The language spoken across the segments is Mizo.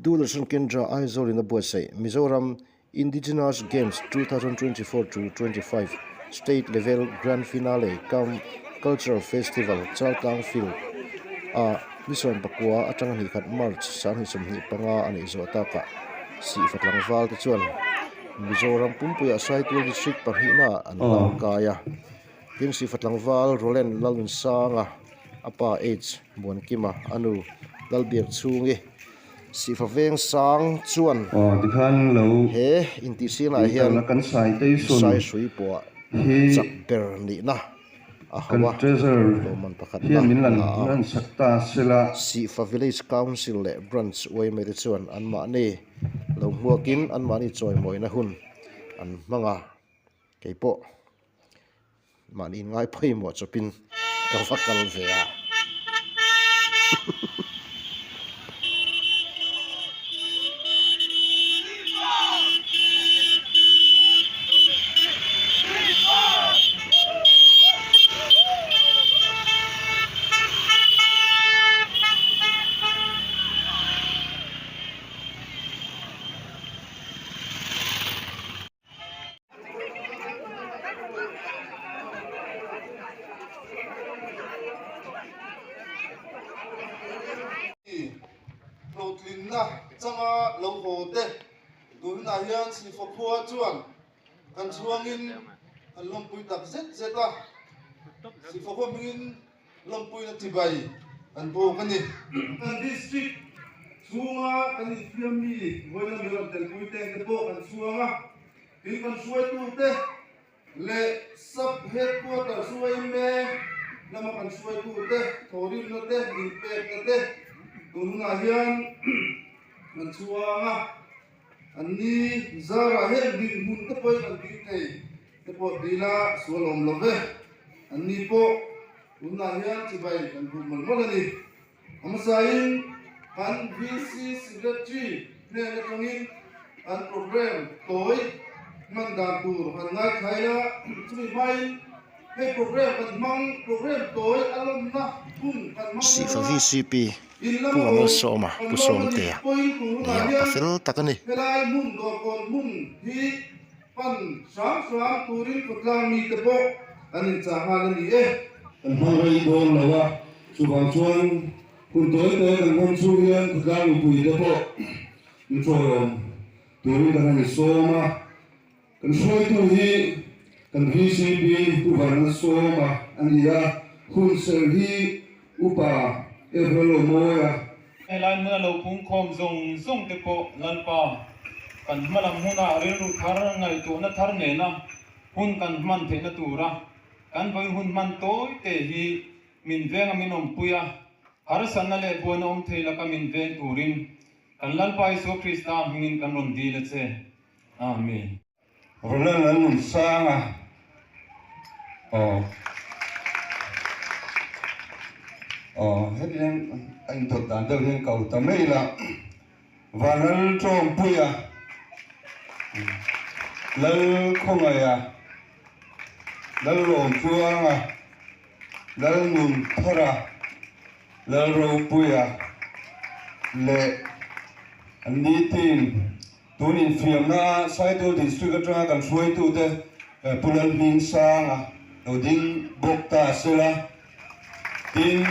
Doordarshan Kendra Aizawl in a buatsaih Mizoram Indigenous Games 2024 to 25 State Level Grand Finale cum Cultural Festival Chaltlang Field ah ni 19 atanga hnihkhat March 2025 a neih zawh takah Sihfa tlangval te chuan Mizoram pumpuiah Saitual District pahnihnaah an hlang kai a. Tin, Sihfa tlangval Roland Lalnunsanga a pa H Muankima a nu Lalbiakchhungi Sihfa veng sang chuan he intihsiaknaah hian Saisui pawh chak ber nihna a hauh a, lawmman pakhatna a la a. Sihfa Village Council leh Branch uaimei te chuan anmahni lo hmuakin anmahni chawimawina hun an hmang a, keipawh. Mahni inngai pawimawh chawpin ka va kal ve a. Hlawhtlinna changa lo haw te tunah hian Sihfa khua chuan kan chhuangin kan lawmpui tak zet zet a, Sihfa khua hmingin lawmpuina chibai kan bawk a ni. Kan district chhunga kan infiam mi vawiina mi rawn telpui teng te pawh kan chhuang a, tin kan hruaitute leh sub headquarters yma lama kan hruaitute thawhrimna te inpekna te tun hunah hian kan chhuang a, an ni zarah heng dinhmun te pawhin kan ding thei. Te pawh dila sual awm lo ve. An ni pawh tunah hian chibai kan hmuh mawlh mawlh a ni. A hmasain kan VC Secretary hnen atangin kan program tawi hman dan tur han ngaithla ila, chumi hmain hei program kan hmang program tawi a lawmna hun kan hmang Sihfa dawn a, VCP in Pu lama awm Malsawma kan Pu lawm a nih Sawmtea pawhin tunah nia hian pa fel tak a ni. helai hmun dawrkawn hmun hi Pan hram hram turin khawtlang mite pawh an inchah nghal a ni e. Kan hmang rei dawn lo a, chuvang chuan hun tawi tawi kan hmang chhung hian khawtlang mipuite pawh min hruaiawm turin kan han insawm a. Kan hruaitu hi kan VCP Pu Vanlalsawma a ni a, hunserh hi Upa Evrelo Mawia Helai hmuna lo pungkhawm zawng zawng te pawh Lalpa, kan hmalam hunah rilru thar ngaihtuahna thar nena hun kan hman theihna tura kan vawi hun hman tawi te hi min venga min awmpui a, harsatna leh buaina awm thei laka min veng turin kan Lalpa Isua Krista hmingin kan rawn dil a che. Amen. Roland an nun sang a, aw aw heti hian a indawt dan deuh hian ka ta mai ila, Vanlal Tawngpuia, Lal Khawngaia, Lal Lawmtluanga, Lal Nunthara, Lal Ropuia leh an ni team. Tun infiamna Saitual District atanga kan hruaitute Pu Lalhmingsanga lo ding bawk ta sela, tin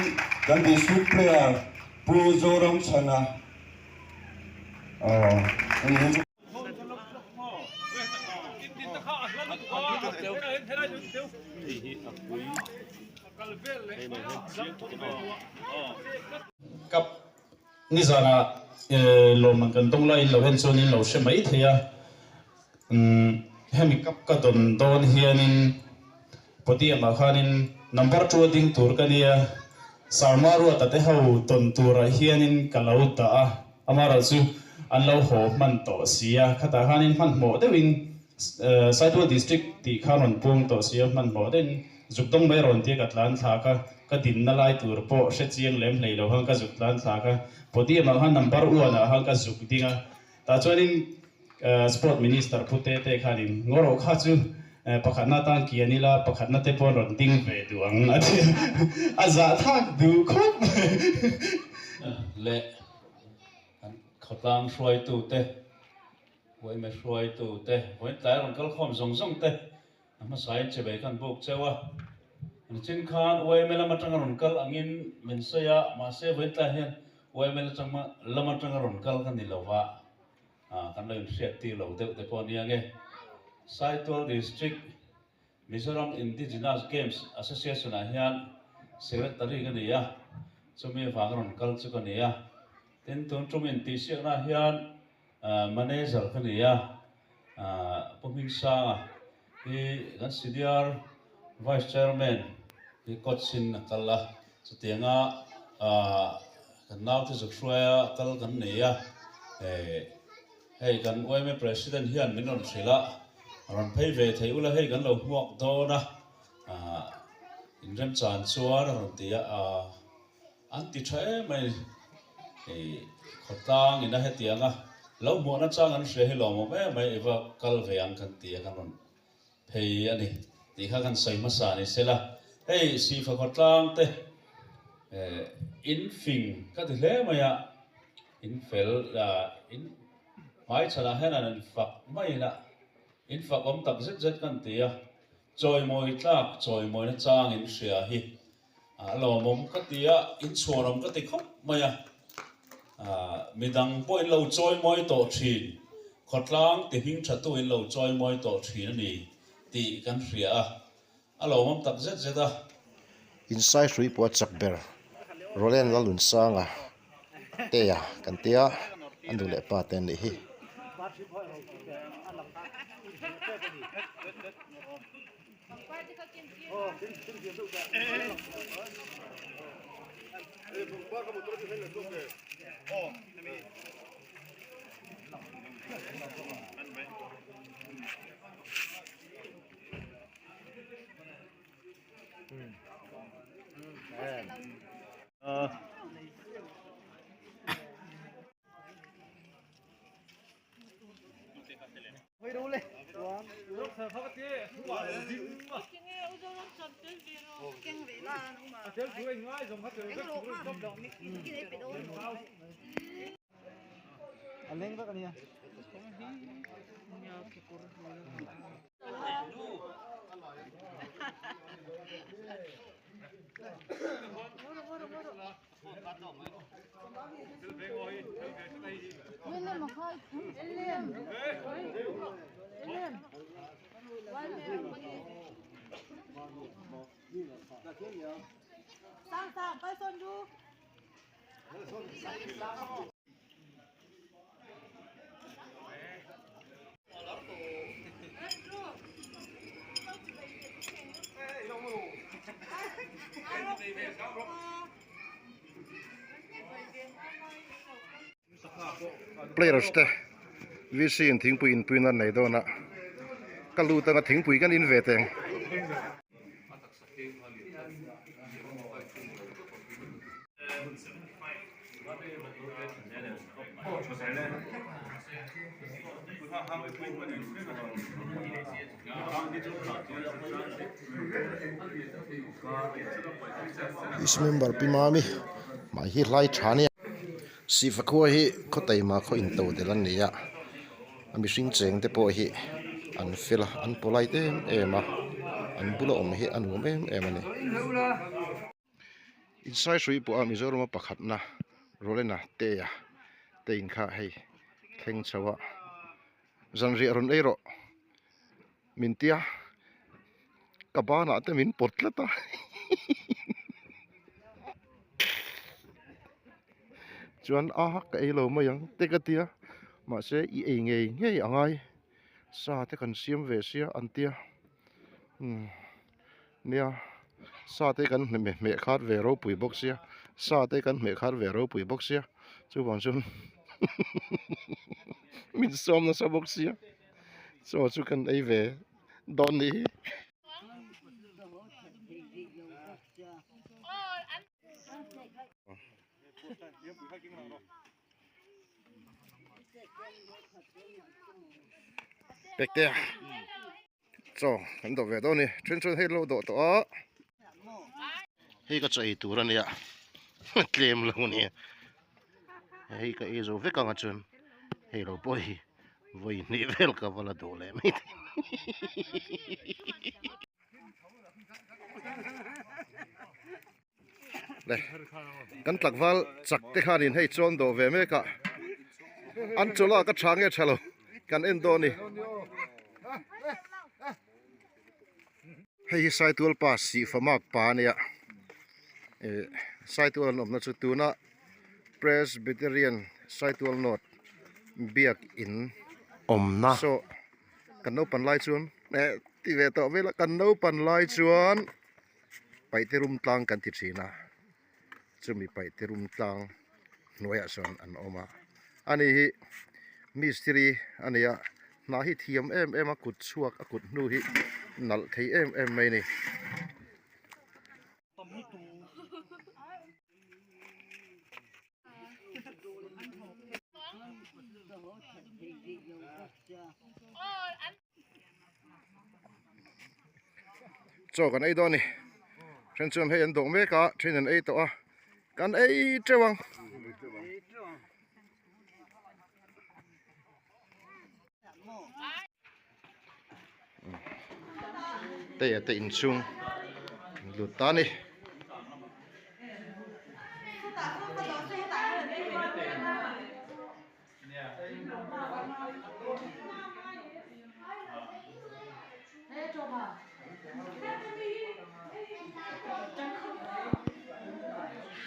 kan District Player Pu Zoramchhana a ni hi chu. Cup Nizanah lawmman kan dawng laiin lo en chuan in lo hre mai thei a, hemi cup ka dawn dawn hianin podium ah khanin number two a ding tur ka nia, Sarma Ruata te ho dawn turah hianin ka lo dah a, amaherawh chu an lo haw hman tawh si a, khatah khanin hmanhmawh deuhin Saitual District tih kha rawn puang tawh si a, hmanhmawh deuhin Zuk dawng mai rawn tia ka tlan thlak a, ka dinna lai tur pawh hre chiang lem hlei lo khan ka zuk tlan thlak a, podium ah khan number one ah khan ka zuk ding a, tah chuanin Sport Minister Pu Tete khanin Ngawrawh kha chu pakhatna atan kian ila pakhatna te pawh an rawn ding ve duh ang a ti a, a zah thak duh khawp mai. Leh an khaw. Khawtlang hruaitute, Uaime hruaitute, vawiin tlai rawn kal khawm zawng zawng te a hmasain chebei khan buk cheu a. Nichin khan Uaime lam atanga rawn kal angin min sawi a, mahse vawiin tlai hian Uaime lam atanga rawn kal ka ni lo va, kan lo inhriat tir lo deuh te pawh a nia nge. Saitual District Mizoram Indigenous Games Association ah hian Secretary ka ni a, chumi avanga rawn kal chu ka ni a. Tin, tun tum intihsiakna ah hian Manager ka ni a, Pu Hmingsanga hi kan Senior Vice Chairman hi coach in a kal a, chutianga kan naute zuk hruaia kal kan nei a. Hei kan yma President hian min rawn hrilh a, rawn phei ve thei ula hei kan lo hmuak dawn a, inremchan chuan a rawn ti a, an ti tha em mai hei khawtlang ina hetiang a lo hmuahna chang an hria hi lawmawm em mai i va kal ve ang kan ti a kan rawn phei a ni tih kha kan sawi hmasa ni sela, hei Sihfa khawtlang te in fing ka ti hle mai a. In fel in hmaichhanah hian an infak mai ila, in fak awm tak zet zet kan ti a, chawimawi tlak chawimawina chang in hria hi a lawmawm ka ti a, in chhuanawm ka ti khawp mai a, midang pawh in lo chawimawi tawh thin, khawtlang ti hming tha tu in lo chawimawi tawh thin a ni tih kan hria a. A lawmawm tak zet zet a. Insai hrui pawh a chak ber. Roland Lalunsanga Tea kan tia a nu leh pa te an nih hi. Players te VC in thingpui inpui nan nei dawn a ka lut anga thingpui kan in ve teng. East member pi mami mah hi hlai tha nia sihfa khua hi khaw taima khaw in to del an ni a a mihring cheng te pawh hi an fel a an polite em em a an bula awm hi a nuam em em a ni. Insai hrui pawh a Mizorama pakhatna Rolena Tea te in kha hei thleng chho a zanriah rawn ei rawh min tia ka banah te min pawt tlat a chuan a ka ei lo mai ang te ka tia mahse i ei ngei ngei a ngai sa te kan siam ve sia an tia umm. Nia, sa te kan hmeh hmeh khat ve ropui bawk sia, sa te kan hmeh khat ve ropui bawk sia, chuvang chuan min sawm nasa bawk sia, chaw chu kan ei ve dawn nih hi. Pektea. Chaw kan dawh ve dawn a ni then chuan hei lo dawh tawh a hei ka chaw ei tur a nia tlem lo a nia Hei ka ei zo vek anga chuan hei lo pawh hi vawi hnih vel ka va la duh leh mai thei. Le kan tlangval chak te khanin hei chuan dawh ve mek a an chawlh a ka tha nge tha lo kan en dawn a ni. Hei hi Saitual pa Sihfa mak pa a nia ih Saitual an awmna chu tuna Presbyterian Saitual North biak in awmna saw kan naupan lai chuan eh ti ve tawh vel a kan naupan lai chuan paihte rum tlang kan ti thin a chumi paihte rum tlang hnuaiah sawn an awm a ani hi mistiri a ni a hna hi thiam em em a kut chhuak a kut hnu hi nalh thei em em mai a ni. Chaw kan ei dawn a ni then chuan hei an dawh mek a then an ei tawh a kan ei teuh ang. Tei a te inchhung lut ta a ni.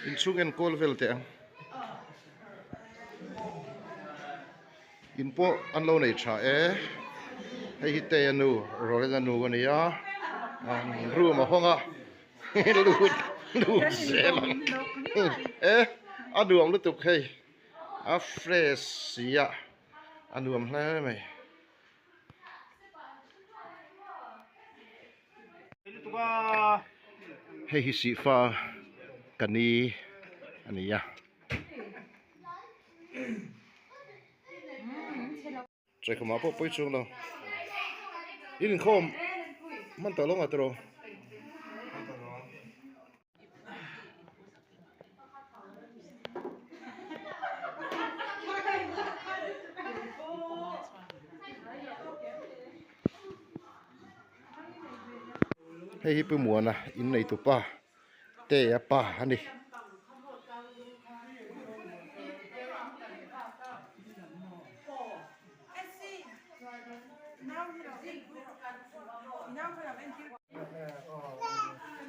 Inchhung enkawl vel teh ang. In pawh an lo nei tha e. Hei hi Tei a nu Roland a nu a ni a. Room a hawng a. Lut lut zel ang. E a nuam lutuk hei. A fresh si a a nuam hle mai. Hei hi sihfa ka ni a ni a. Chaikhawmah pawh pawi chuang lo. In inkhawm hman tawh lo ngah tawh. Hei hi Pu Muana in nei tupa te a pa a ni.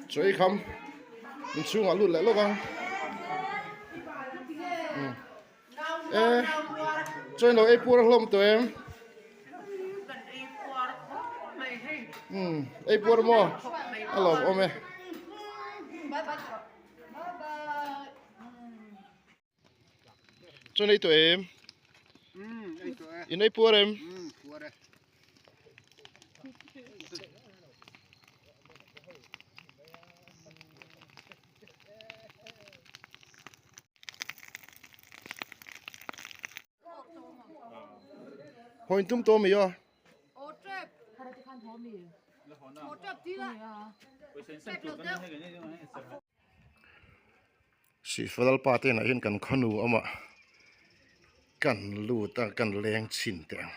Chaw ei kham inchhungah lut leh lawk ang e chaw in lo ei puar hlawm tawh em ei puar maw a lawm awm e. Chuan ei tawh em? Ei tawh e. In ei puar em? Puar e. Haw in tum tawh ami a? Sihfa Lalpa te inah hian kan khawnu awmah kan lut a kan leng chhin teh ang.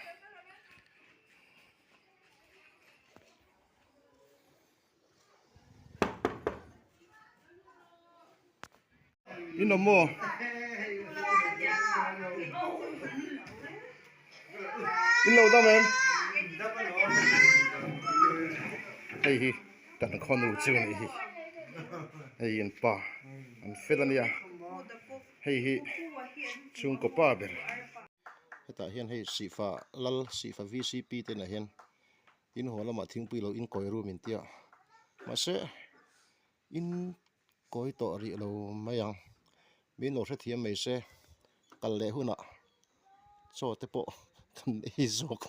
In awm maw? In lo dam em? Hei hi kan khawnu chu a nih hi. Hei an pa an fel a nia. Hei hi chhungkaw pa ber. Hetah hian hei Sihfa Lal Sihfa VCP te inah hian in haw lamah thingpui lo inkawi ru min tia. Mahse in kawi tawh rih lo mai ang. Min lo hrethiam mai se kal leh hunah chaw te pawh kan ei zawk.